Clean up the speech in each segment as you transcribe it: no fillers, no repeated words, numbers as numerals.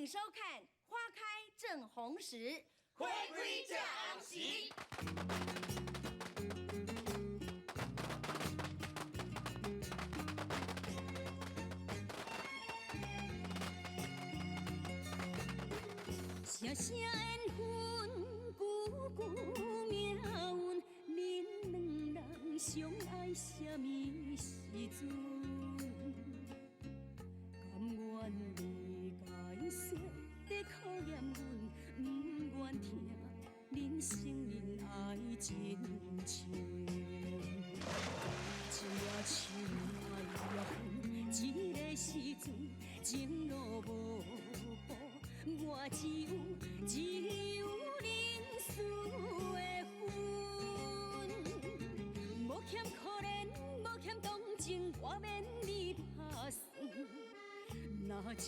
收看《花開正紅時》，花開正紅時。聲聲緣分，句句命運，恁兩人相愛啥物時陣？甘願理解說在考驗阮，毋願聽恁承認愛真深。一夜樹愛也分，這个時陣情路無步，我只有認輸的份。無欠可憐，無欠同情，我免你拍算。若這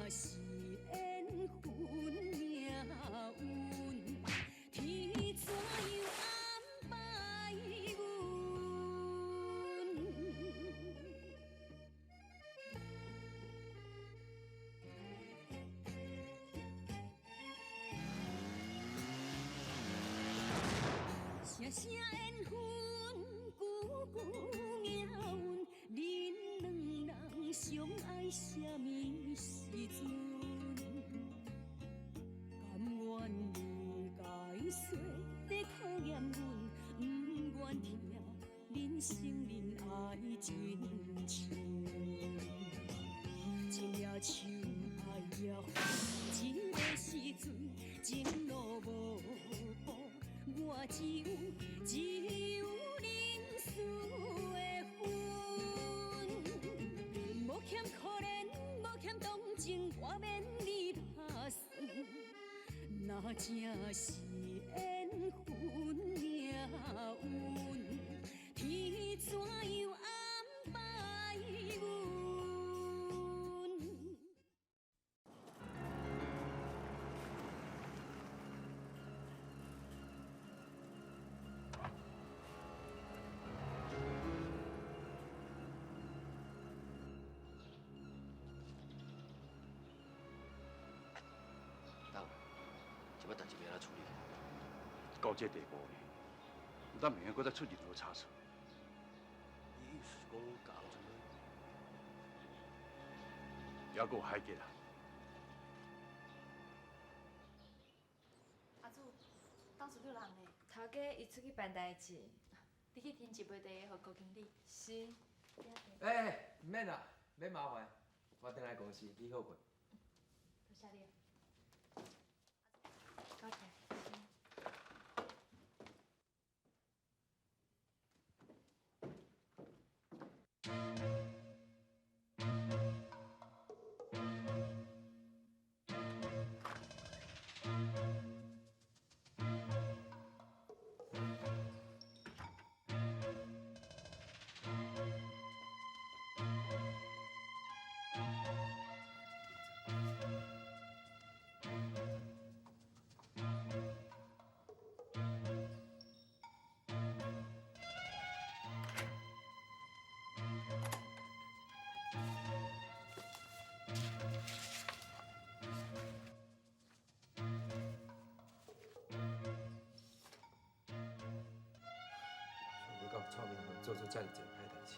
是緣分命運，天怎樣安排阮？聲聲緣分，句句命運，恁兩人相愛啥物時陣？甘願理解說在考驗阮，毋願聽恁承認愛真深。一夜樹愛也分，這个時陣情路無步，我只有認輸的份。無欠可憐，無欠同情，我免你拍算。若這是緣分命運，天怎樣安排阮？董，這擺代誌欲按怎處理？到這地步呢，咱袂用閣再出任何差錯。你意思是講共紅春抑閣有海杰啊！阿祖，董事長人呢？頭家伊出去辦代誌。你去添一杯茶，予高經理。是。欸，毋免啦，免麻煩，我轉來公司，你好睏。多謝你。搞起來。想袂到蔡明芬做出遮爾濟歹代誌。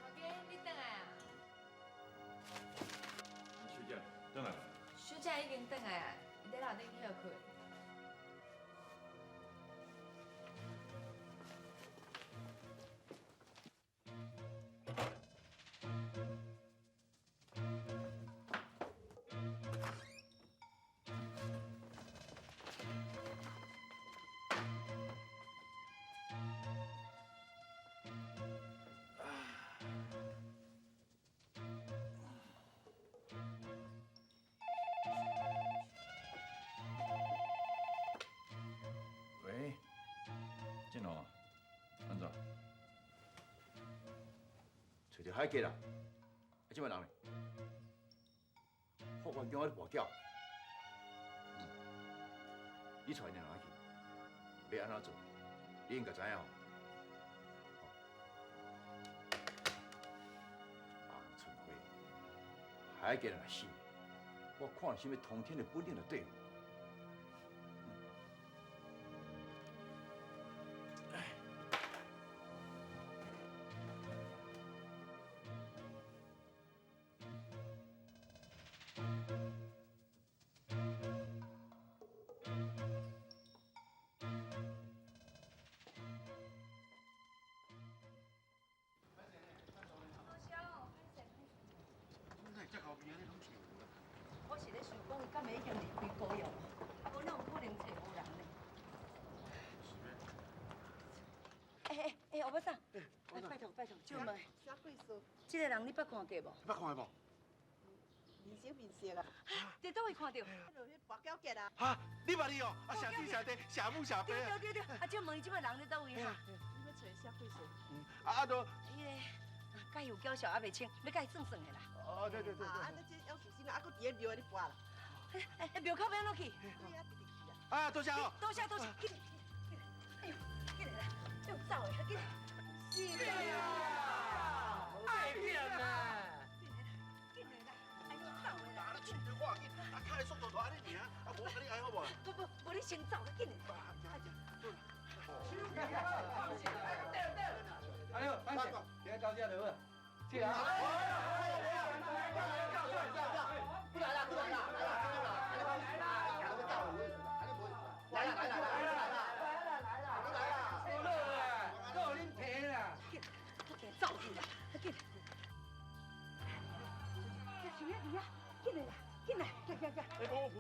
頭家，你轉來啊？小姐，轉來。小姐已經轉來啊，伊佇樓頂歇睏。喂，振龍啊，按怎？揣著海杰啦，啊，這擺人呢？法官叫我跋筊。你帶𪜶兩个去，欲按怎做，你應該知影吼。紅春花，海家人若死，我看啥物通天的本领来对付。我是咧想讲，伊敢会已经离开高雄，啊，无哪有可能揣无人呢？欸欸欸，欧巴桑，拜托拜托，借问，啥贵事？这个人你捌看过无？捌看过无？面熟面熟啊！伫佗位看著？迄跋筊结啊！哈，你捌伊哦？啊，谢天谢地，谢母谢爸。对对对对，啊，借问伊这摆人伫佗位哈？你欲揣啥贵事？嗯，啊都。彼个，佮伊有交涉犹袂清，欲佮伊算算的啦。哦，对对对。啊，你这要小心啊！啊，阁伫咧庙咧跋啦。哎哎，庙口欲按怎去？对啊，直直去啊。啊，多谢哦。多谢多谢，紧，哎呦，紧来啦，用走的，紧。是啊，爱拼啊！紧来啦，哎呦，走的啦。啊，你手看紧，啊，脚的速度就按呢尔，啊，无我共你爱好无？不不，无你先走，紧。哎呦，潘姐，今日到这就好，谢啊。不来啦，不来啦，来啦，来啦，来啦，来啦，来啦，来啦，来啦，来啦，好啦，够恁提啦。紧，我紧走去啦，紧。小叶弟啊，紧来啦，紧来，行行行。哎，无无，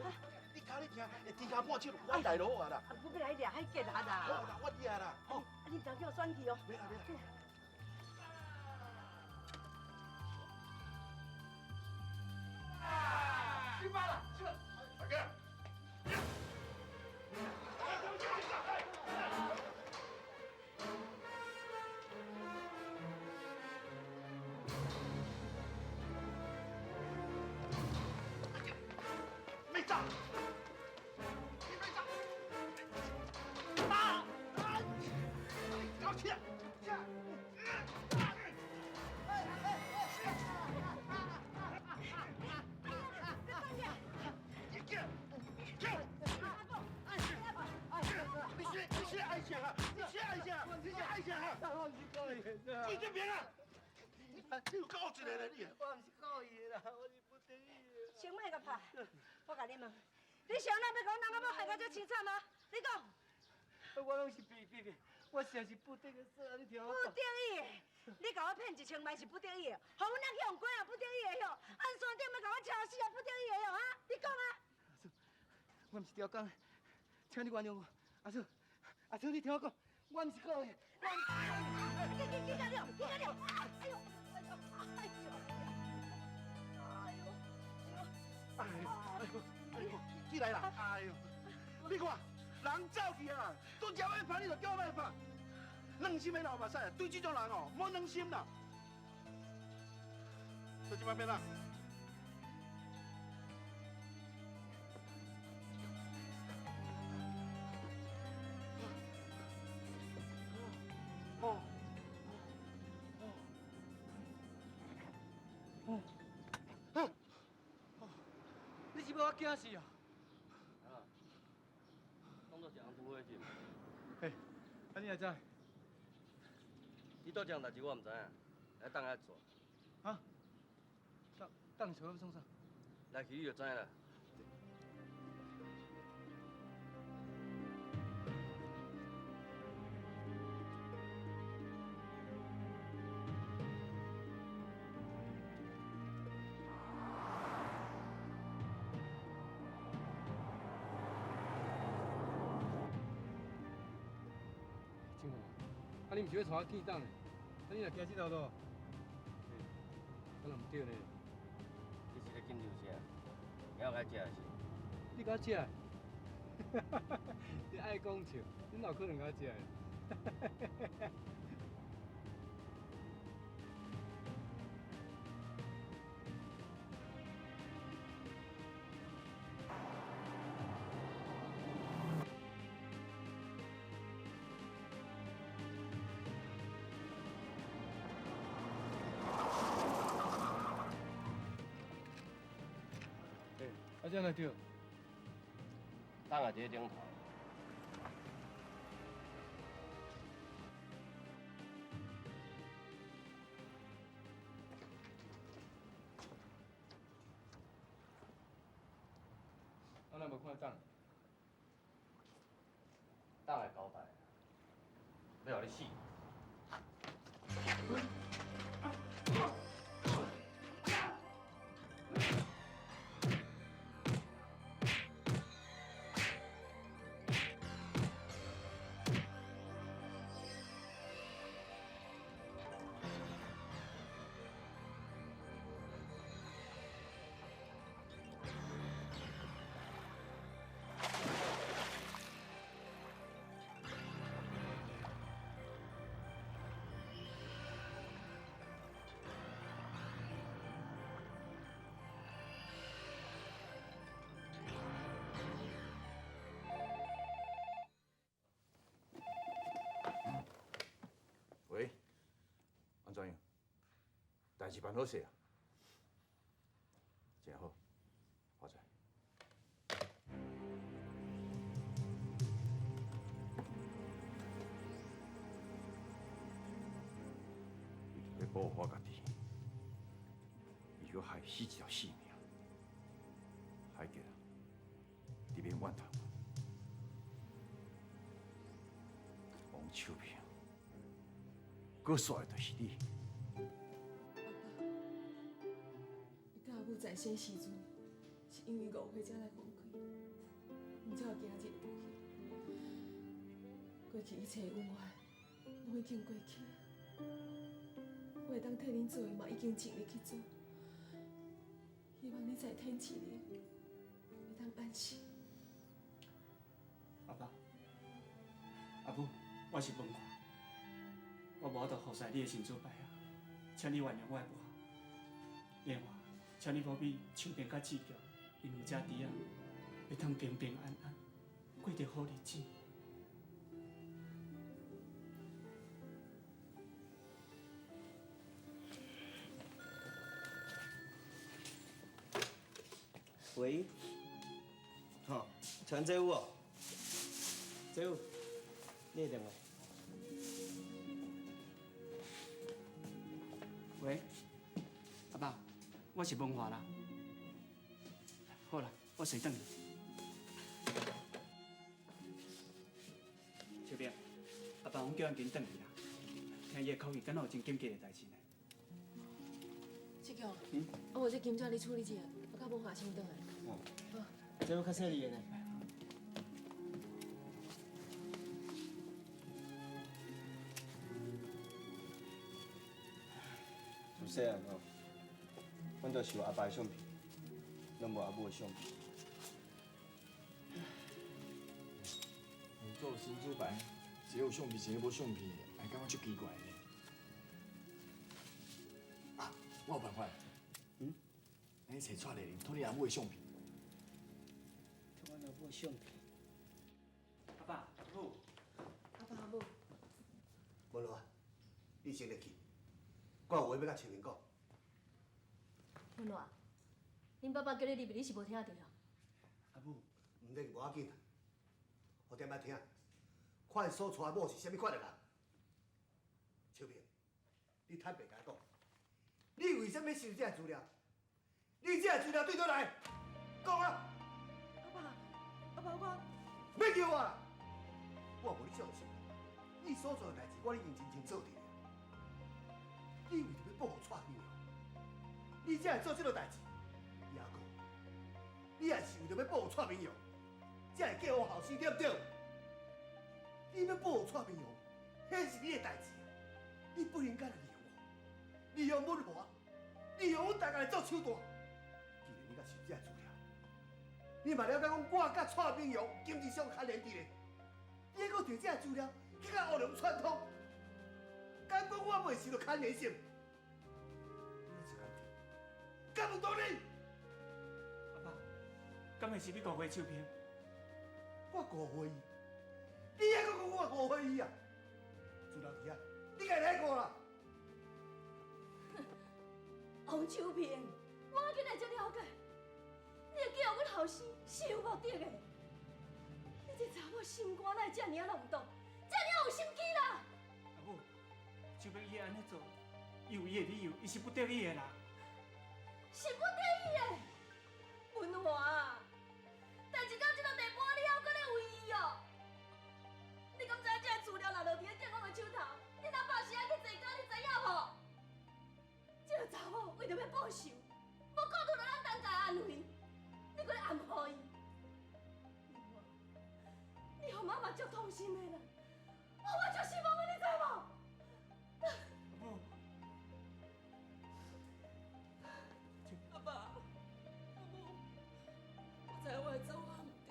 你跤你听，会天下半手就我来落啊啦。啊，不要来掠，海结啦。好啦，我掠啦。啊，你毋通叫我选去哦。袂啦袂啦。出发了，出发！大哥。没走，你别走！啊！搞起来！起来！你是爱啥啊？你是爱啥？你是爱啥啊？我毋是故意的。你这边啊！你有够一个咧你！我毋是故意的啦，我是不得已的。先莫共拍，我共你问，你是按怎欲共阮翁仔某害甲这凄惨吗？你讲。我拢是骗骗骗，我实在是不得已说，你听我不得已的，你共我骗1000万是不得已的，予阮翁去予关也不得已的哟，按山顶欲共我敲死也不得已的哟，哈？你讲啊！阿叔，我毋是刁工，请你原谅我。阿叔，阿叔，你听我讲，我毋是故意的，我。紧紧紧甲了，紧甲了！哎呦，哎呦，哎呦，哎呦，哎呦，哎呦，起来啦！哎呦，你看，人走去啊，拄则欲拍你就叫我莫拍，软心的流目屎啊！对这种人哦，莫软心啦。这这摆变哪？哦，哦，哦，你是欲我惊死哦？啊，当作是红拄伙是？嘿，啊你哪知？你做这项代志我毋知影，来等下做。啊？等等，欲创啥？来去你就知啦。正华，啊你毋是欲带我见党的？啊你若行这条路，欸，敢若毋对呢？你是咧紧张啥？会晓共食是？你共我食？你爱讲笑，你哪有可能共我食的？啊，這哪對？档也伫咧顶头。啊，咱無看檔。檔會交代，欲予你死。喂，按怎样？代志办好势啊？真好，发财。为著欲保护我家己，伊阁害死一条性命。海杰啊，你免怨叹我，王秋萍，阁煞的就是你。阿爸，你佮阿母在生时阵，是因为误会才来分开，毋才有今日的不幸。过去一切的恩怨，拢已经过去啊。我会当替恁做的嘛，已经尽力去做。希望你在天之灵会当安息。阿爸、阿母，我是文华，我无法度服侍你的神主牌啊，请你原谅我的不孝。另外，请你保庇秋萍佮志强，𪜶两姐弟仔会当平平安安过著好日子。喂，吼，陈姐夫哦，姐夫，你的电话。喂，阿爸，我是文华啦。好啦，我随转去。秋萍，阿爸，阮叫咱紧转去啦。听伊的口气，敢若有真紧急的代志呢。志强，啊无这金纸你处理一下，我佮文华先转来。哦，这有较细腻的呢。自细汉吼，阮都受阿爸的相片，拢无阿母的相片。做神主牌，一个有相片，一个无相片，还感觉足奇怪的。啊，我有办法。嗯？你找蔡丽玲讨你阿母的相片。讨阮阿母的相片。阿爸，阿母。阿爸阿母。文华，你先入去，我有话欲佮秋萍讲。文华，恁爸爸叫你入去，你是无听著啊？阿母，毋入去无要紧，予点仔听，看伊所娶的某是啥物款的人。秋萍，你坦白共我讲，你为啥物收这个资料？你这个资料对佗来？讲啊！阿爸，阿爸，我…… 免叫我啦，我无你相信。你所做的代志，我已经真清楚伫了。你为著欲保护蔡明阳，你才会做这个代志。也阁，你也是为著欲保护蔡明阳，才会叫予后生，对毋对？你欲保护蔡明阳，彼是你的代志啊！你不应该来利用我，利用文华，利用阮大家来做手段。既然你阁收这个资料，你嘛了解讲我佮蔡明阳经济上牵连伫咧，你还阁摕这个资料去共乌龙串通，敢讲我袂受著牵连性？你是敢对？敢有道理？阿爸，敢会是你误会秋萍？我误会伊？你还阁讲我误会伊啊？资料伫遐，你家来过啦？王秋萍，我今日才了解，你会叫阮后生是有目的的。你这查某心肝哪会遮尔仔浪荡，遮尔仔有心机啦？阿母，秋明伊会按呢做，伊有伊的理由，伊是不得已的啦。是不得已的，文华，代志到这个地步，你还阁咧为伊哦？你敢知影这个资料若落伫咧正方的手头，你若百时爱去坐监，你知影无？这个查某为著欲报仇，无顾虑到咱陈家的安危，你阁咧暗予伊。文华，你予妈妈足痛心的啦，我足失望的，你知无？阿母。阿爸，阿母，我知影我的做法毋对，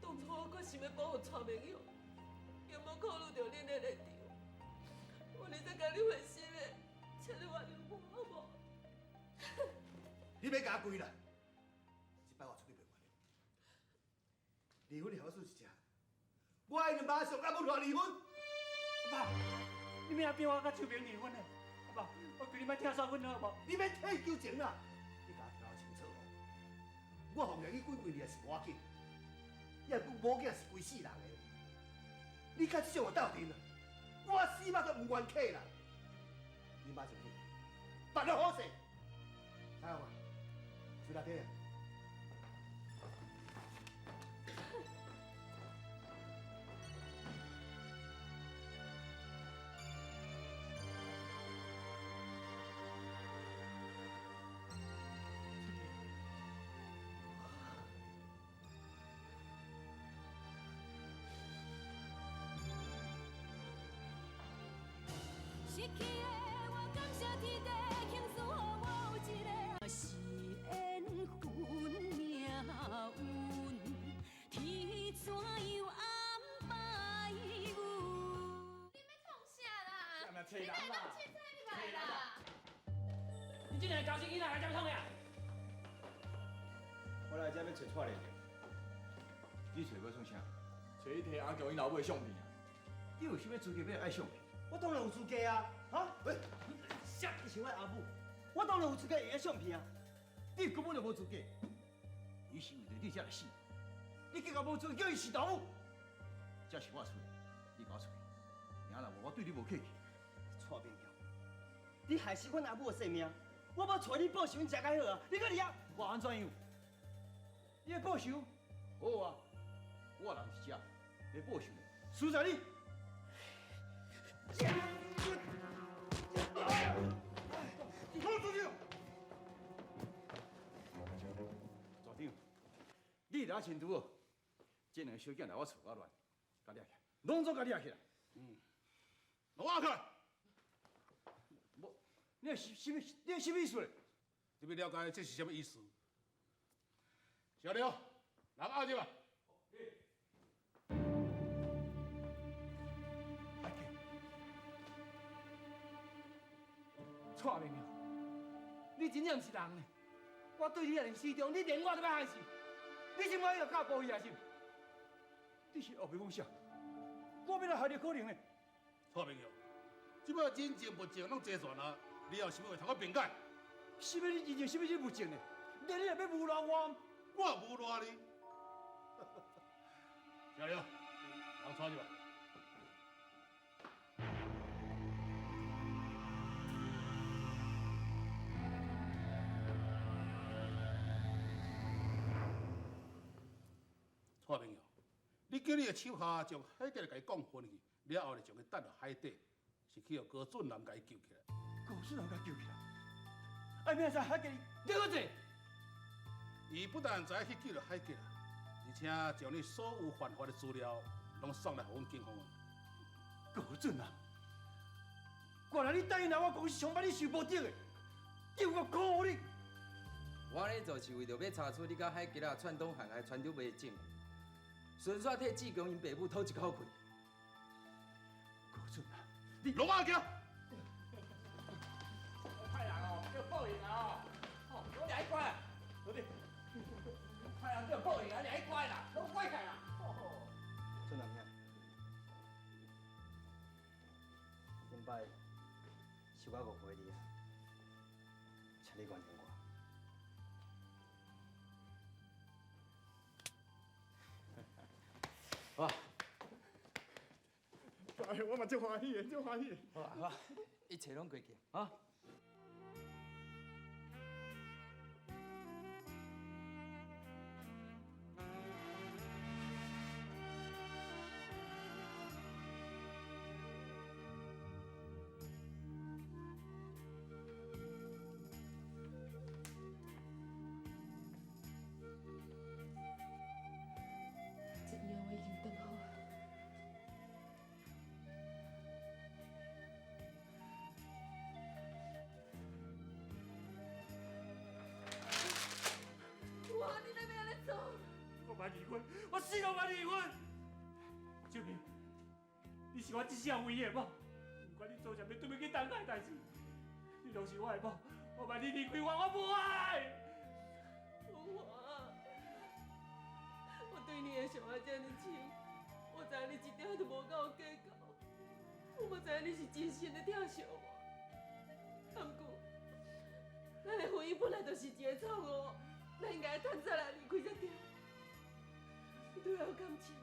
当初我阁想欲保护蔡明勇，也无考虑著恁的立场。我现在共你回心的，请你原谅我好无？你欲共我跪啦！这摆我出去袂原谅。离婚的协议书是啥？我一定马上佮文华离婚。阿爸，你欲按逼我佮秋明离婚呢？阿爸，我求你莫拆散阮好无？你免退求情啦！你共我听清楚哦。我放任你几几年是无要紧，也毋过某囝是规世人的。你佮这种人斗阵啊，我死嘛都毋愿客啦。你马上去，办得好势。知影无？出来听。失去的我感谢天地，庆祝予我有一个是缘分命运，天怎样安排阮？你欲创啥啦？你哪会当凊彩入来啦？你这两个高兴囡仔来这创啥？我来这欲揣蔡丽玲。你揣欲创啥？揣伊提阿强𪜶老母的相片啊！你有啥物资格欲爱相片？我当然有资格啊！哈？喂，啥？你是我阿母，我当然有资格会相片啊！你根本就无资格，伊是为著你才来死，你更加无资格叫伊死老母。这是我厝，你共我出去，明仔若无我对你无客气。蔡明耀，你害死阮阿母的性命，我欲揣你报仇，你才较好啊！你阁伫遐，我按怎样？你欲报仇？好啊，我人伫遮，欲报仇，输在你。我出去。组长，你若清楚哦，这两个小囝来我厝捣乱，共掠起来，拢总共掠起来。嗯，拢押起来。无，你是啥物？你是啥物意思咧？你欲了解这是啥物意思？小刘，人押入来。蔡明耀，你真正毋是人呢！我对你按呢始终，你连我都欲害死！你这摆欲教报伊啊是？你是后壁讲啥？我欲来害你可能呢？蔡明耀，这摆人证物证拢齐全啊，你还有啥物话通我辩解？啥物你人证，啥物你物证呢？连你也欲诬赖我？我诬赖你？小刘，人带入来。蔡明耀，你叫你的手下将海杰来共伊讲分去，了后咧将伊掷落海底，是去予高俊南共伊救起来。高俊南共救起来？哎，明仔海杰，你阁坐？伊不但知影去救著海杰，而且将你所有犯法的资料拢送来予阮警方。高俊南，原来你答应来我公司上班，你是无得的，有够可恶你！我按呢做是为著欲查出你佮海杰仔串通陷害传长梅的证据。顺续替志强𪜶爸母讨一口气。高俊啊，你落马行！派人哦，叫报应啊！哦，拢掠去关啊！老弟，派人叫报应啊，掠去关啦，拢关起来啦！俊南兄，顶摆是我误会你啊，请你原谅我。好。哎，我嘛足欢喜的，足欢喜的。好啊，好啊，一切攏过去，啊。这药我已经炖好啊。哇！你哪欲按呢做？我欲离婚，我死都欲离婚。秋萍，你是我这世人唯一的某，不管你做啥物对不起东海的代志，你拢是我的某，我欲你离开我，我无爱。文华，我对你的伤害这呢深，我知影你一点都无佮我计较，我嘛知影你是真心咧疼惜我。啊，毋过，咱的婚姻本来就是一个错误，咱应该趁早来离开才对。你对我有感情，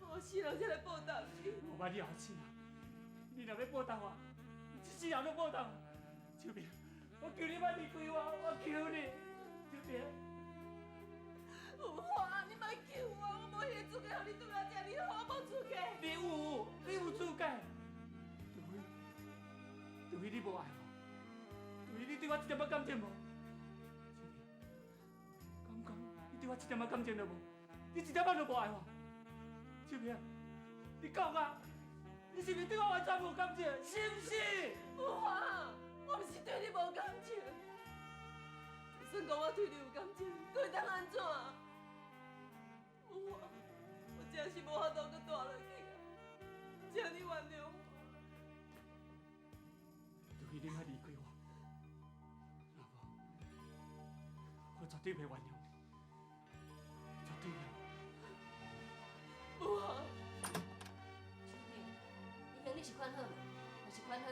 我死人才来报答你。我捌你后死啊！你若欲报答我，你这世人拢报答我。秋萍，我求你莫离开我，我求你，秋萍。文华，你莫求我，我无彼个资格，予你对我这呢好，我无资格。你有，你有资格。除非，除非你无爱我，除非你对我一点仔感情无。秋萍，敢讲你对我一点仔感情都无？你一点仔都无爱我。秋萍，你讲啊，你是毋是对我完全无感情？是毋是？文华，我毋是对你无感情。就算讲我对你有感情，阁会当按怎？文华，我真是无法度阁蹛落去啊！请你原谅我。除非你莫离开我，若无，我绝对袂原谅你，绝对袂。文华，秋萍，你行李是款好无？若是款好，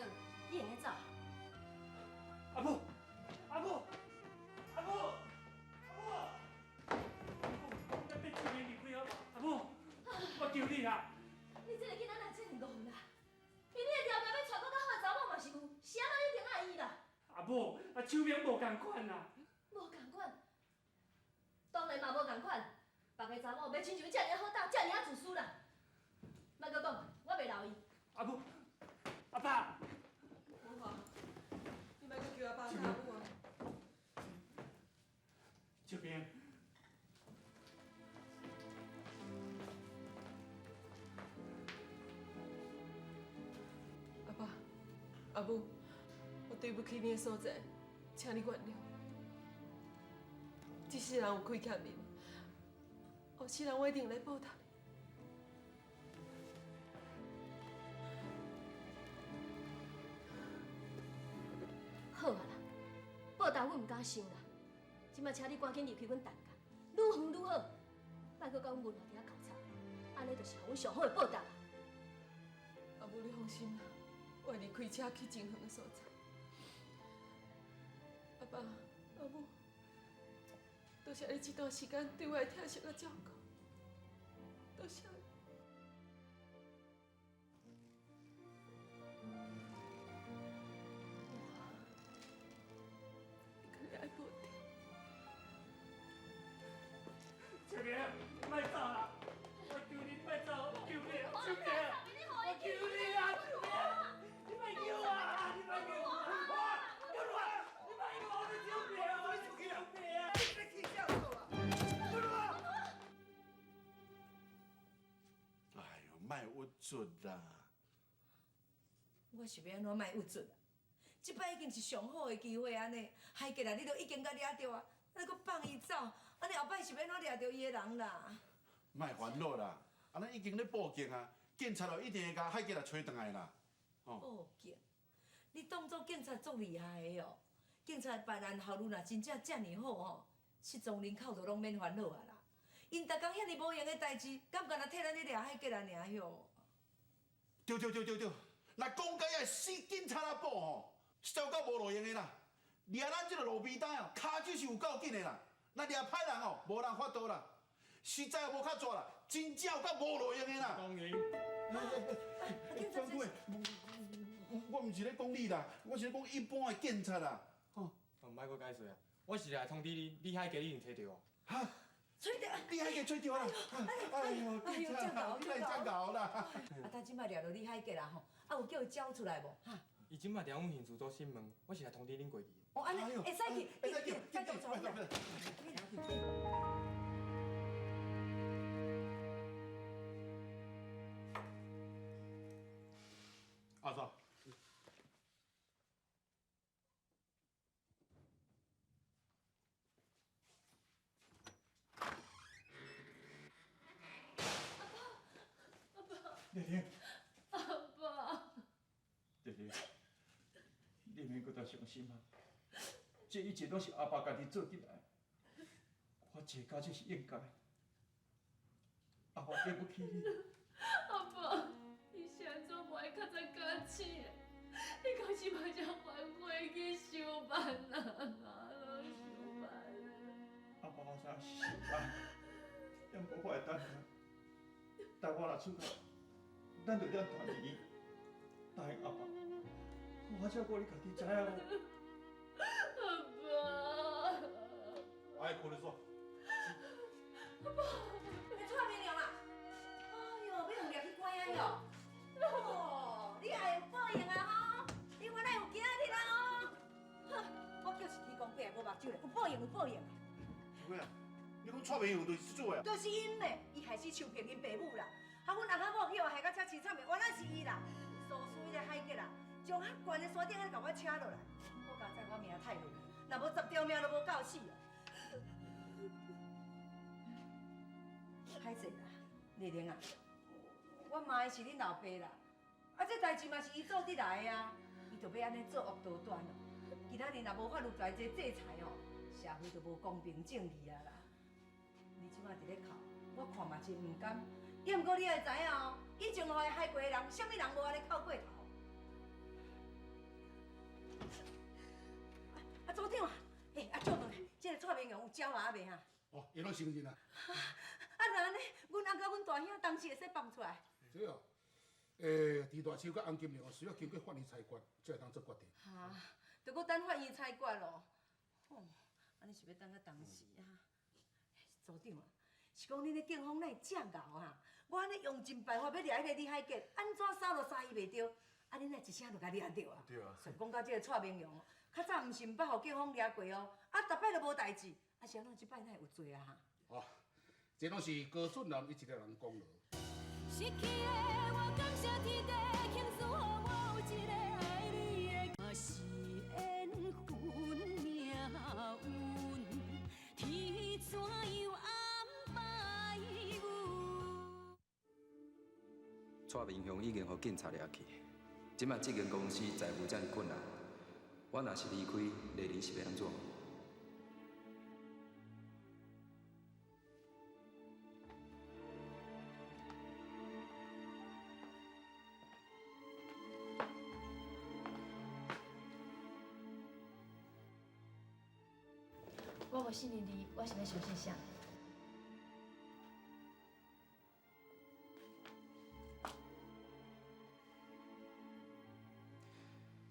你会用走。阿母，阿母，阿母，阿母，阿母，你别秋萍离开好无？阿母，我求你啦！你这个囡仔哪这呢戆啦？凭你的条件欲娶阁较好的查某嘛是有，是按怎你一定爱伊啦？阿母，啊秋萍无仝款啦。无仝款，当然嘛无仝款。别个查某袂亲像你这尔好斗，这尔自私啦。莫阁讲，我袂留伊。阿母，阿爸。文华，你莫阁求阿爸佮阿母啊！秋萍。阿爸，阿母，我对不起你的所在，请你原谅。这世人有亏欠恁，后世人我一定来报答你。好啊啦，报答阮毋敢收啦。这摆请你赶紧离开阮陈家，愈远愈好，莫阁佮阮文华伫遐交叉，按呢就是予阮上好的报答。阿母，你放心啦，我会离开车去真远的所在。阿爸、阿母，多谢你这段时间对我的疼惜佮照顾，多谢。你家己爱保重。秋萍，你莫走啦！我求你，你莫走，我求你，秋萍，我求你啊，秋萍，你莫求我，你莫求我，我，你莫求我，你秋萍，我求萍啊！你去啥做啊？哎呦，莫郁卒啦！我是欲按怎莫郁卒啊？这摆已经是上好的机会，按呢，海杰啊，你都已经共掠著啊，你阁放伊走，按呢后摆是欲按怎掠著伊的人啦？莫烦恼啦，啊，咱已经咧报警啊，警察哦一定会共海杰来揣转来啦。哦，报警？你当作警察足厉害的哦？警察办案效率若真正遮尔好吼，失踪人口就拢免烦恼啊啦。𪜶逐工遐尔无闲的代志，敢干焦替咱咧掠海杰啊尔哟？对对对对对，若讲解爱死警察仔报吼，烧到无路用的啦。掠咱这个路边摊哦，跤手是有够紧的啦。若掠歹人哦，无人法度啦。实在无较纸啦，真正有够无路用的啦。当然。专柜，我毋是咧讲你啦，我是咧讲一般的警察啦。哦，毋爱阁解释啊，我是来通知你，李海杰已经揣著啊。哈？揣著？李海杰揣著啦！哎呦，警察，你来真𠢕啦！啊，他这摆掠著李海杰啦吼，啊有叫伊交出来无？哈？伊这摆伫阮刑事组审问，我是来通知恁过去。哦，按呢，会使去，会使去，紧紧，快快快！阿嫂。丽玲。阿爸。丽玲，你免阁再伤心啊！这一切拢是阿爸家己做得来，我坐监这是应该。阿爸对不起你。阿爸，你是按怎无爱较早教醒的？你到这摆才反悔去上班啊？拢上班。阿爸，我知影是上班，也无我会等啊。但我若出国，咱就当团圆。答应阿爸，我照顾你家己，知影无？阿爸。哎，困咧煞。阿爸，你蔡明亮啊！哎呦，欲予掠去关啊哟！哦，你也会报应啊吼！你原来有今仔日啊吼！哼，我叫是天公伯，无目睭咧，有报应有报应。什么啊？你讲蔡明亮就是做的？就是𪜶咧，伊害死秋萍𪜶爸母啦。啊，阮翁仔某去予害到遮凄惨的，原来是伊啦。所输彼个海杰啦，从较悬的山顶仔共我车落来，好佳哉我命太运，若无10条命都无够死啊！歹势啦，丽玲啊，我骂的是恁老爸啦，啊，这代志嘛是伊做得来的啊，伊就欲按呢作恶多端咯。今仔日若无法律来这制裁哦，社会就无公平正义啊啦。你这摆伫咧哭，我看嘛真毋甘。抑毋过你爱知影哦，以前予伊害过的人，啥物人无按呢哭过头？啊，组长啊，欸，啊，叫转来，这个蔡明荣有招啊未哈？哦，伊拢承认啊。啊，若按呢，阮翁佮阮大兄当时会使放出来？这哦，欸，陈大秋佮洪金龙需要经过法院裁决，才会当做决定。哈，著阁等法院裁决咯。哦，按呢是欲等到当时啊？组长啊，是讲恁咧警方哪会遮𠢕啊？我按呢用尽办法欲掠彼个李海杰，按怎捎都捎伊袂著，啊，恁哪一声就共掠著啊？对啊。想讲到这个蔡明荣，较早毋是毋捌予警方掠过哦，啊，逐摆都无代志，啊是按怎这摆哪会有罪啊？哈？哦，这拢是高俊南伊一个人功劳。失去的我感谢天地，庆祝予我有一个爱你的，若是缘分命运，天怎样安排阮？蔡明雄已经予警察掠去，这摆这间公司财务遮尔困难，我若是离开，丽玲是欲按怎？我无信任你，我是欲相信啥？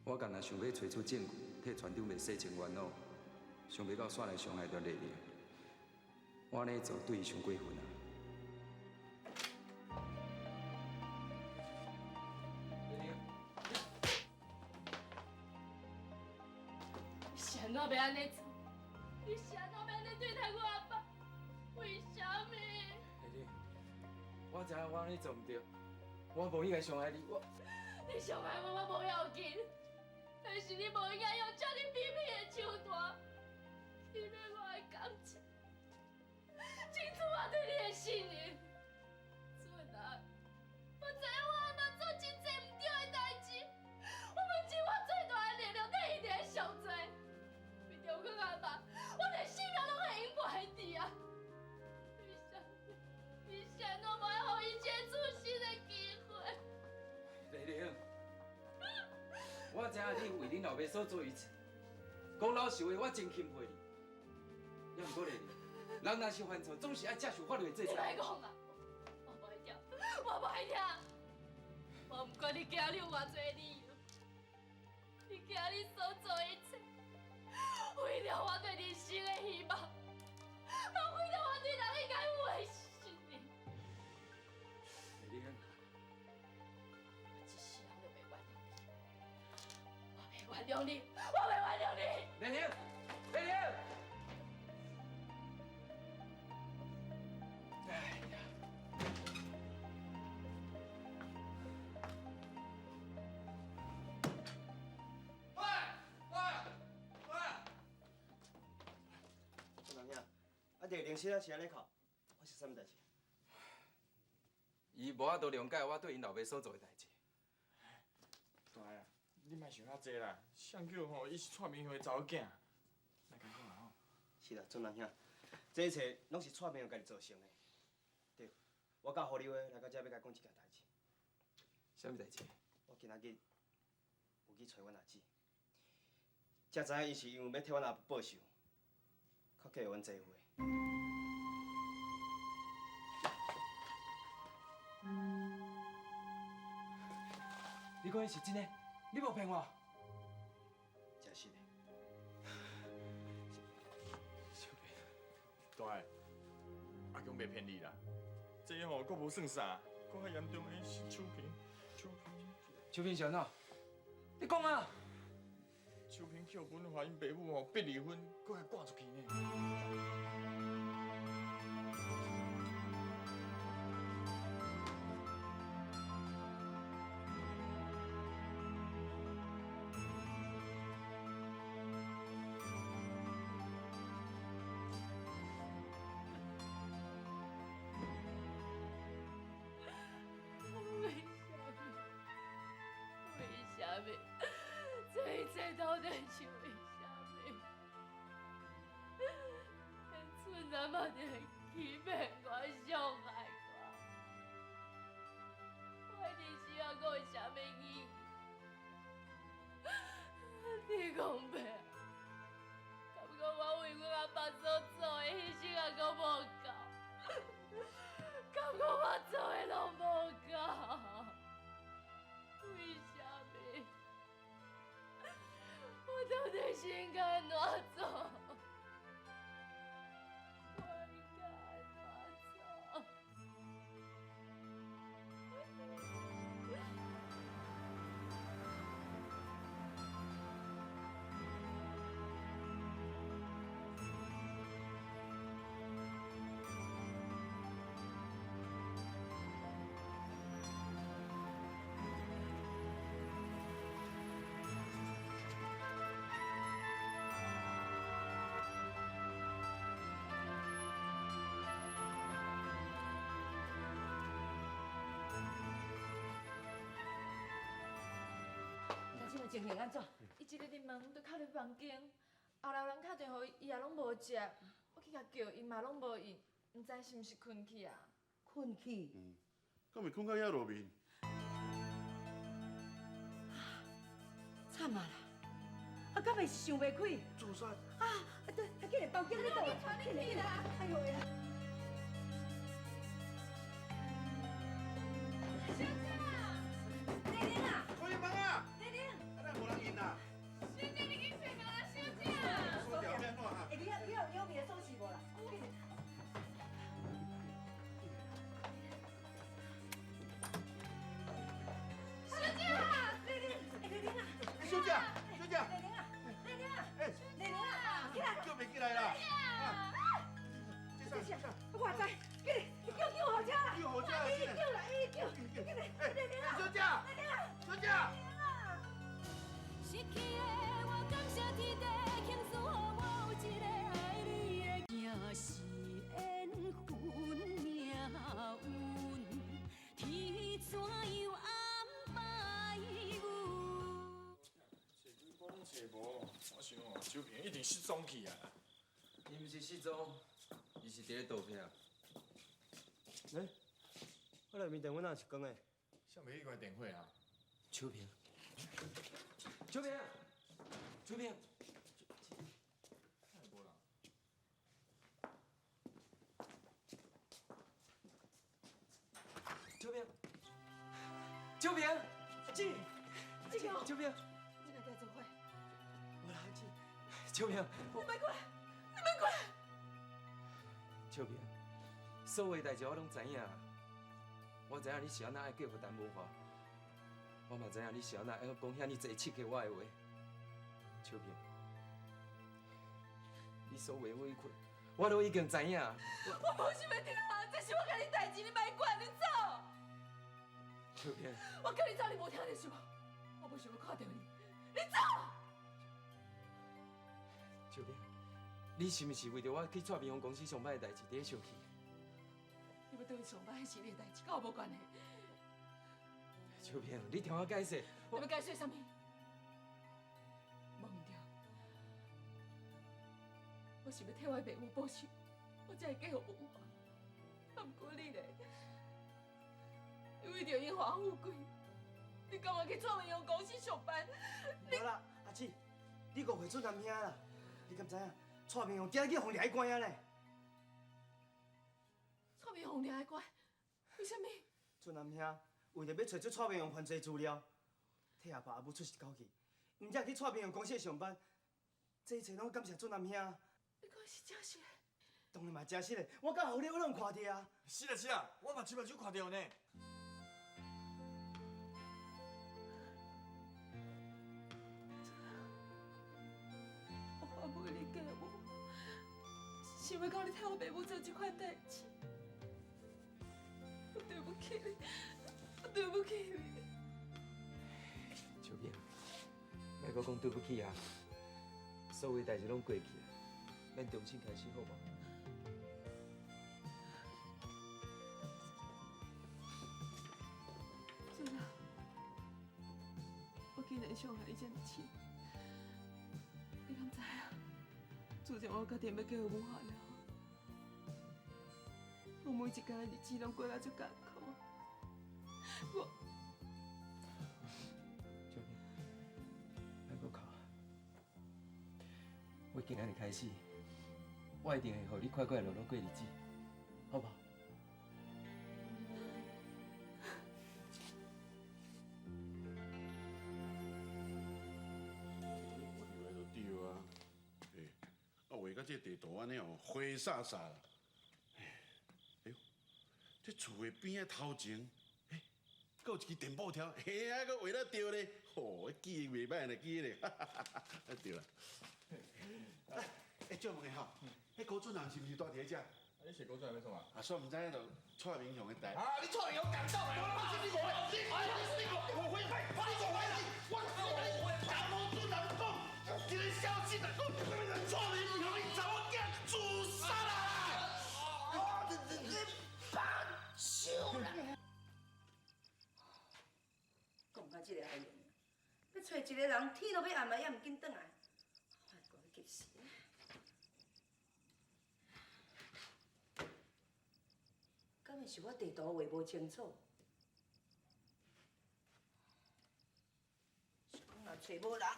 我干焦想欲揣出证据，替船长袂洗清冤枉，想袂到煞来伤害著丽玲。我按呢做对伊伤过分啊！你是按怎欲按呢做？你是按怎欲按呢对待我阿爸？为啥物？丽玲，我知影我按呢做毋对，我无应该伤害你，我。你伤害我，我无要紧，但是你无应该用这尔卑鄙的手段欺骗我的感情，清楚我对你的信任。俊啊，我知影我阿妈做真济毋对的代志，我嘛尽我最大的力量替伊伫咧赎罪。为著阮阿妈，我连性命拢会用付伫啊！为啥物？你是按怎无爱予伊一个自新的机会？丽玲，我知影你为恁老爸所做一切，讲老实话，我真钦佩你。也毋过丽玲，人若是犯错，总是爱接受法律的制裁。你莫讲啊！爱听。我不管你今日有偌济理由，你今日所做的一切，毁了我对人生的希望，嘛毁了我对人应该有的信念。丽玲，我一世人都袂原谅你，我袂原谅你，我袂原谅你。丽玲，丽玲。啊，这零食啊是按呢扣，发生啥物代志？伊无法度谅解我对𪜶老爸所做的代志。大啊，你莫想遐济啦，谁叫吼伊是蔡明秀的查某囝，莫共讲啦吼。是啦，俊男兄，这一切拢是蔡明秀家己造成的。对，我佮胡立威来到遮欲共伊讲一件代志。啥物代志？我今仔日有去揣阮阿姊，才知影伊是因为欲替阮阿母报仇，较计阮姐夫的。你讲的是真的？你无骗我？真实的。小平，大个，阿强袂骗你啦，这吼阁无算啥，阁较严重的是秋萍，秋萍，秋萍是按怎？你讲啊！秋萍去予文华𪜶爸母吼逼离婚，阁共赶出去呢。为啥物？为啥物？这一切到底是为啥物？彼村仔嘛伫欺骗我、伤害我，我的人生还阁有啥物意义？天公伯，敢讲我为阮阿爸所做的牺牲还阁无够？敢讲我做的拢无够？为啥物？我到底是应该按怎做？我应该按怎做？那这摆情形按怎？伊一日入门就敲入房间，后来有人敲电话，伊也拢无接。我去共叫，伊嘛拢无应，毋知是毋是困去啊？困去？嗯，敢会困到遐落面？惨啊啦！啊，敢会是想袂开？自杀？啊，对，啊，紧来报警！你倒来，紧来，哎呦喂！小姐，丽玲啊！开门啊！丽玲，啊，哪无人应啊？小姐，你去找人啊，小姐。锁掉欲按怎啊？欸，你遐你有别的锁匙无啦？小姐，丽玲，欸，丽玲啊！小姐，小姐，丽玲啊，丽玲啊，欸，丽玲啊，起来！叫袂起来啦！这啥？我知，紧，你叫救护车啦！救护车啦！一叫啦，一叫，紧来，丽玲啊！小姐，丽玲啊！小姐。失去的我感谢天地，庆祝予我有一个爱你的，这是缘分命运，天怎样安排阮？找几摆拢找无，我想哦，秋萍一定失踪去啊。伊毋是失踪，伊是伫咧逃避。欸，我内面电话哪是关的？啥物去关电话啊？秋萍，秋萍，秋萍，哪会无人？秋萍，秋萍，阿姊，志强，秋萍，你来做伙？无啦，阿姊，秋萍，你莫过来，你莫过来。秋萍，所有代志我拢知影，我知影你是按怎爱嫁予陈文华，我嘛知影你是按怎爱讲遐尔济刺激我的话。秋萍，你所有的委屈，我拢已经知影。我无想欲听啊，这是我家己代志，你莫管，你走。秋萍，我叫你走，你无听著是无？我无想欲看著你，你走。秋萍，你是毋是为著我去蔡明雄公司上班的代志伫咧生气？你欲转去上班，彼是你的代志，佮我无关系。秋萍，你听我解释。你欲解释啥物？无毋对，我是欲替我的爸母报仇，我才会嫁予文华。啊，毋过你咧，你为著荣华富贵，你甘愿去蔡明雄公司上班？无啦，阿姊，你误会俊男兄啦。你敢知影？蔡明雄今日去予掠去关啊咧？蔡明雄掠去关？为啥物？俊男兄为著欲揣出蔡明雄犯罪资料，替阿爸阿母出一口气，毋才去蔡明雄公司上班。这一切拢感谢俊男兄。你讲是真实的？当然嘛真实的，我佮侯了我拢看著啊。是啦是啦，我嘛亲目睭看著呢。我反悔你嫁我，想袂到你替我爸母做这款代志，我对不起你，我对不起你。秋萍，莫阁讲对不起啊，所有代志拢过去啊，咱重新开始好无？俊啊，我竟然伤害你这么深，你敢知影？自从我决定欲嫁予文华了后，我每一天的日子拢过得足艰苦。我，秋萍，莫阁哭。我今仔日开始，我一定会予你快快乐乐过日子，好无？这地图按呢哦，灰煞煞啦。哎呦，这厝的边仔头前，欸，阁有一支电报条，嘿啊，阁画了对咧。吼，记忆袂歹呢，记忆咧，哈哈哈哈对啦。哎，借问下吼，彼高俊人是毋是住伫彼遮？啊，你是高俊人欲创啊？啊，煞毋知影就蔡明雄的代。啊，你蔡明雄感动的，你误会，你误会，你误会，我我甲高俊人讲，一个消息啦，讲蔡明雄𪜶查某囝自杀啦！啊，你放手啦！讲到这个爱用，欲揣一个人，天都欲暗啊，犹毋紧转来，我赶紧急死！敢会是我地图画无清楚？是讲若揣无人，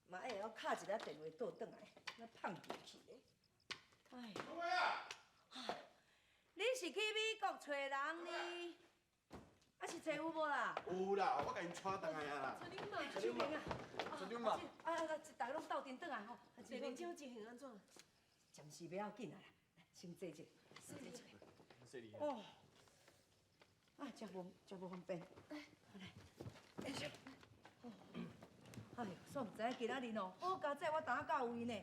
嘛爱会晓敲一个电话倒转来，那放进去咧。哎，你是去美国揣人呢？啊是揣有无啦？有啦，我共𪜶带转来啊啦。陈明啊，陈长嘛。啊啊，大家拢斗阵转来吼。丽玲这情形按怎？暂时袂要紧啊啦，先坐者，先坐者。哦，啊，真无真无方便。来，来，哎呦，煞毋知影今仔日哦，好佳哉，我担仔到位呢。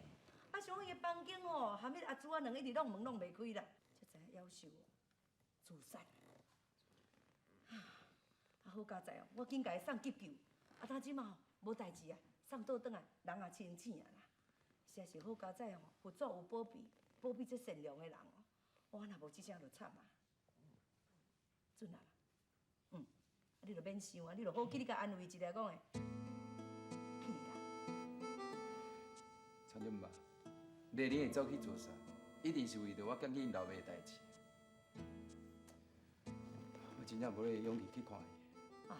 啊，想讲伊的房间吼，含彼阿珠仔两一直弄门弄袂开啦，才知影夭寿哦，自杀。啊，好佳哉哦，我紧共伊送急救，啊，他这马吼无代志啊，送倒转来，人也清醒啊啦。实在是好佳哉哦，佛祖有保庇，保庇这善良的人哦。我若无这声就惨啊。准啊啦，啊，你就免想啊，你就好去，你共安慰一下讲的，去啦。陈长吧，丽玲会走去自杀，一定是为著我检举𪜶老爸的代志。我真正无彼个勇气去看伊。哎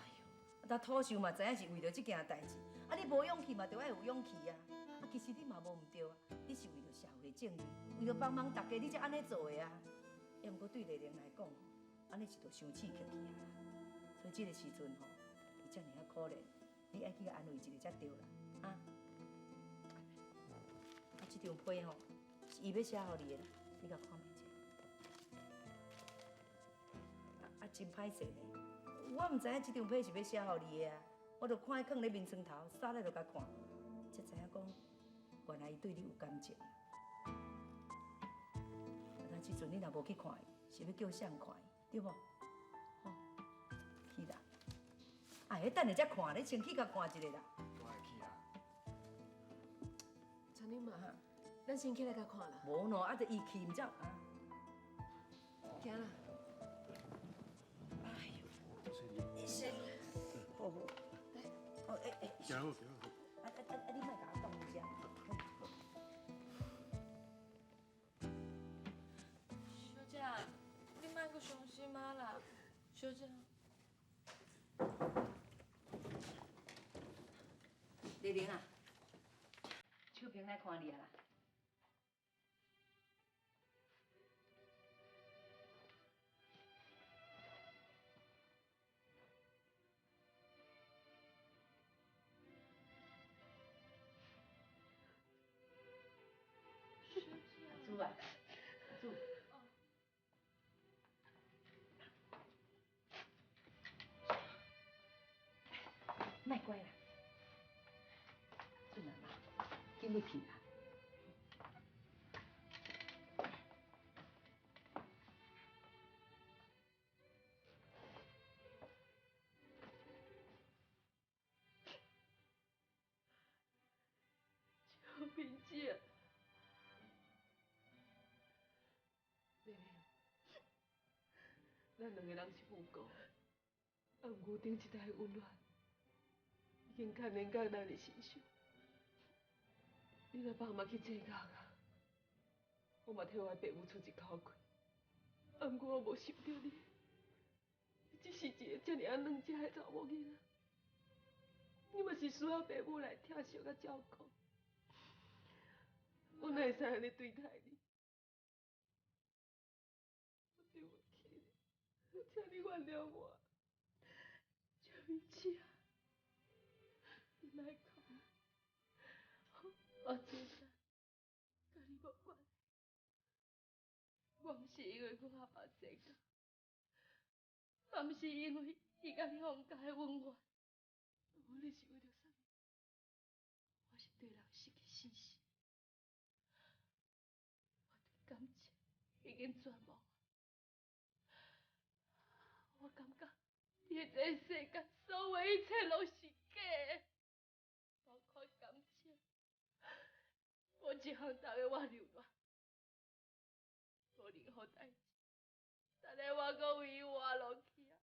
哟，啊，土秀嘛知影是为著这件代志，啊，你无勇气嘛，著爱有勇气啊。啊，其实你嘛无毋对啊，你是为著社会正义，为著帮忙大家，你才按呢做的啊。抑毋过对丽玲来讲，按呢是著伤刺激去啊。所以这个时阵吼，遮爾仔可憐，你愛去共安慰一下才對啦，啊！啊，這張批吼，是伊欲寫予你的啦，你共看覓者。啊，真歹勢呢，我毋知影這張批是欲寫予你的啊，我就看伊囥咧眠床頭，早咧就共看，才知影講，原來伊對你有感情。啊，這陣你若無去看伊，是欲叫誰看伊，對無？吼，去啦！啊，彼等下才看，你先去共看一下啦。我會去啊。陳你媽，咱先起來共看啦。無喏，啊，就伊去毋才啊。行啦。哎呦，醫生，好好。來，哦，欸欸。行好，行好。啊啊啊！你莫共我擋遮。小姐，你莫閣傷心啊啦，小姐。麗玲啊，秋萍來看你啊啦。阿珠啊，阿珠。莫怪啦，俊男啊，緊入去啦。秋萍姐，麗玲，咱兩個人是無辜，啊，毋過頂一代的溫暖已經牽連到咱的身上。你若放嘛去計較啊，我嘛替我的爸母出一口氣。啊，毋過我無想著你，你只是一个遮爾仔軟弱的查某囡仔，你嘛是需要爸母來疼惜佮照顧。我哪會使按呢對待你？我對不起你，請你原諒我。秋萍姐，你莫哭，我知影，佮你無關係。我毋是因為阮阿爸這個，嘛毋是因為伊佮你放假的恩怨。無你是為著啥物？我是對人失去信心。我對感情已經絕望。我感覺佇這個世間所有一切攏是假的，包括感情。無一項值得我留戀，無任何代誌，但係我閣為伊活落去啊，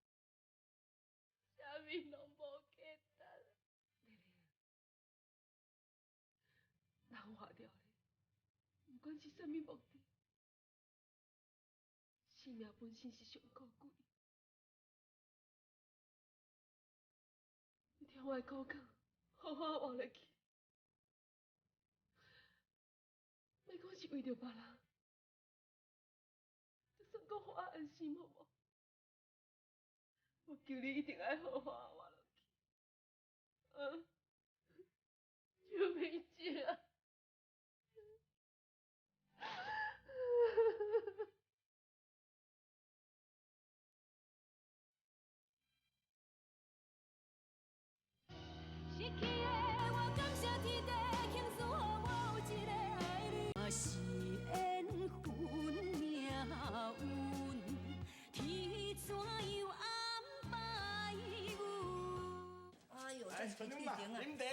啥物攏無價值。麗玲，人活著咧，不管是啥物目的，生命本身是上可貴。你聽我的苦講，好好活落去。莫講是為著別人，就算講予我安心好無？我求你一定愛好好活落去。嗯，秋萍姐。失去的我感謝天地，傾注予我有一個愛你。若是緣分命運，天怎樣安排阮？哎呦，來，這陳媽，啉茶。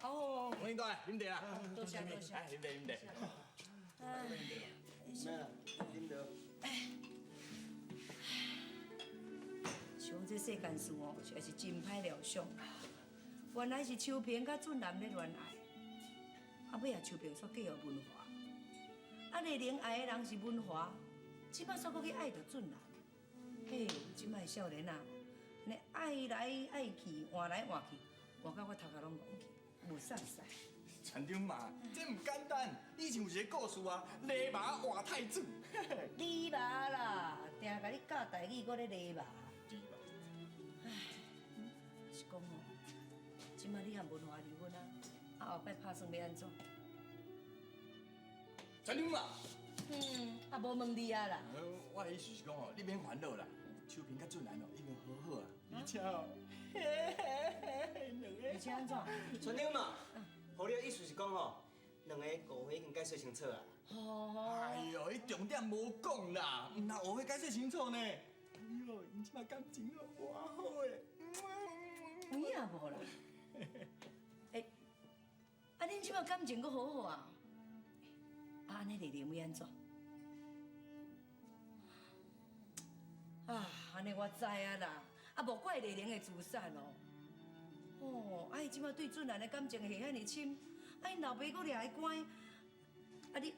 哦。王大，啉茶啦。多謝多謝。來，啉茶啉茶。哎，咩啦？啉茶。像這世間事哦，實在是真歹料想。原來是秋萍佮俊男咧戀愛，啊尾仔秋萍煞嫁予文華，啊麗玲愛的人是文華，這擺煞閣去愛著俊男。嘿，這擺少年啊，按呢愛來愛去，換來換去，換到我頭殼攏戇去，無啥使。船長嘛，這毋簡單。以前有一個故事啊，狸馬換太子。狸馬啦，定共你教台語，閣咧狸馬。唉，是讲吼，这摆你和文华离婚啊，啊后摆拍算欲按怎？船长啊！嗯，啊无问你啊啦。我的意思是讲哦，你免烦恼啦，秋萍佮俊兰哦已经和好啊，而且哦，两个。而且按怎？船长嘛，予你的意思是讲吼，两个误会已经解释清楚啊。哎呦，伊重点无讲啦，毋但误会解释清楚呢。哎呦，𪜶这马感情哦，偌好的。有影无啦？欸，啊恁这马感情阁好好啊？啊，按呢丽玲欲按怎？啊，按呢我知啊啦，啊无怪丽玲会自杀咯。哦，啊伊这马对俊兰的感情下遐尔深，啊𪜶老爸阁掠伊关，啊你，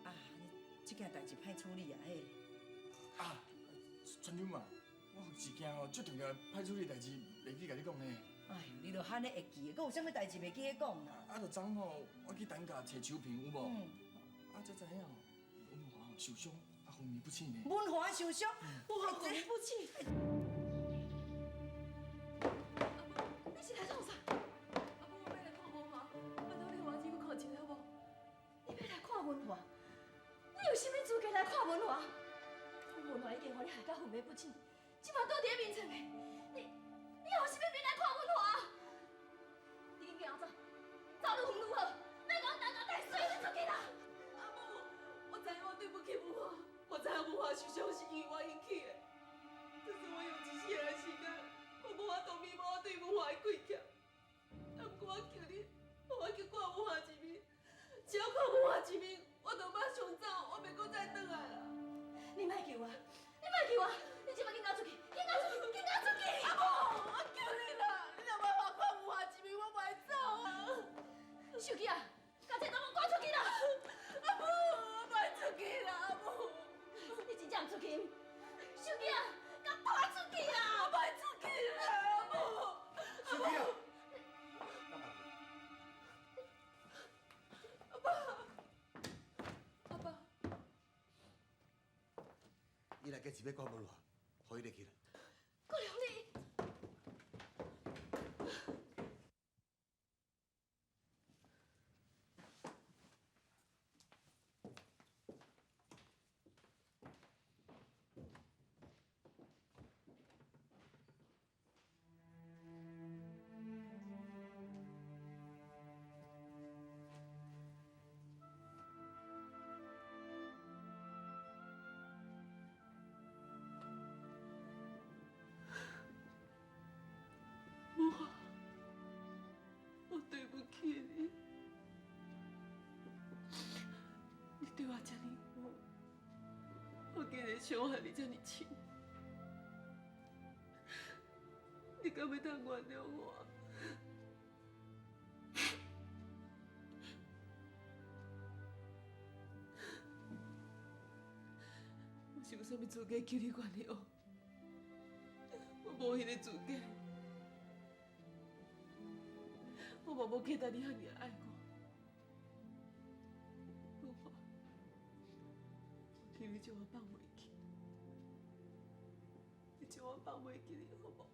啊你这件代志歹处理啊嘿。啊，船长啊，我有一件哦，足重要歹处理代志，袂记共你讲呢。哎呦，你著罕咧会记的，阁有啥物代志袂记咧讲啦？啊，就昨吼，我去担架揣秋萍有无？嗯。啊，才知影哦，文华受伤，啊昏迷不醒呢。文华受伤，文华昏迷不醒。你是来创啥？阿母，我欲来看文华，拜托你予我进去看一下好无？你欲来看文华？你有啥物资格来看文华？文华已经予你害到昏迷不醒，这马倒伫咧眠床的，你有啥物面来看文华？你紧行走，走愈远愈好，莫共我担架太衰，你出去啦！阿母，我知影我对不起文华，我知影文华受伤是因为我引起的，只是我用一世人的时间，我无法度弥补我对文华的亏欠。啊，毋过我求你，予我去看文华一面，只要看文华一面，我就马上走，我袂阁再转来啦。你莫求我，你莫求我，你这马紧共我出去，紧共我出去，紧共我出去！阿母，我求你啦，你若莫予我看文华一面，我嘛会走啊。秀姬啊，共这查某赶出去啦！阿母，我莫出去啦，阿母。你真正毋出去？秀姬啊，共拖出去啦！我莫出去啦，阿母。秀姬啊！阿爸，阿爸。伊来坚持欲看文华，予伊入去啦。国良你。文华，我对不起你，你对我这呢好，我竟然伤害你这呢深，你敢会当原谅我？我是有啥物资格求你原谅？我无彼个资格。我嘛无期待你遐尔爱我，文华，我求你将我放袂记，你将我放袂记你好无？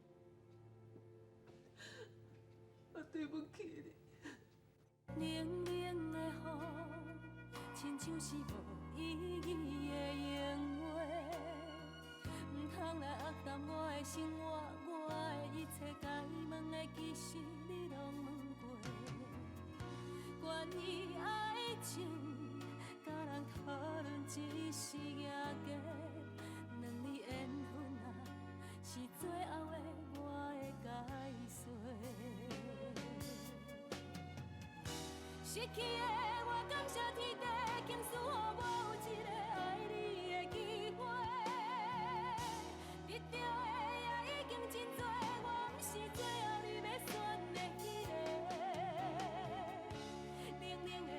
我对不起你。冷冷的雨，亲像是无意义的闲话，毋通来压淡我的生活，我的一切该问的其实你拢问过。关于爱情，佮人讨论只是赢家，两字缘分啊，是最后的我的解说。失去的我感谢天地，倾赐予我有一个爱你的机会。得到的也已经真多，我毋是最后你欲选的彼个。冷冷的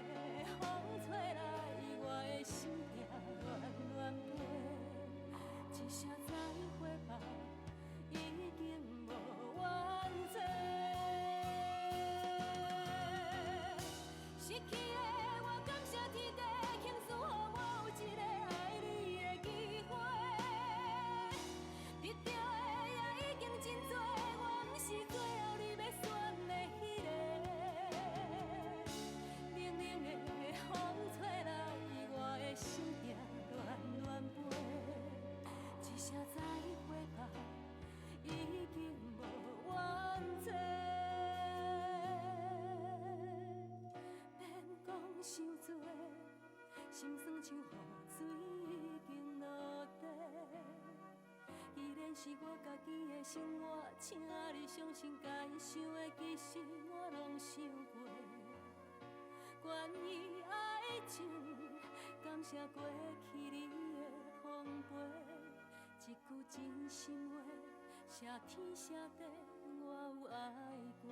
风吹来，我的心痛乱乱飞，一声再会吧，已经无怨嗟。失去的。像雨水已經落地。既然是我家己的生活，請你相信，該想的其實我攏想過。關於愛情，感謝過去你的奉陪，一句真心話，謝天謝地，我有愛過。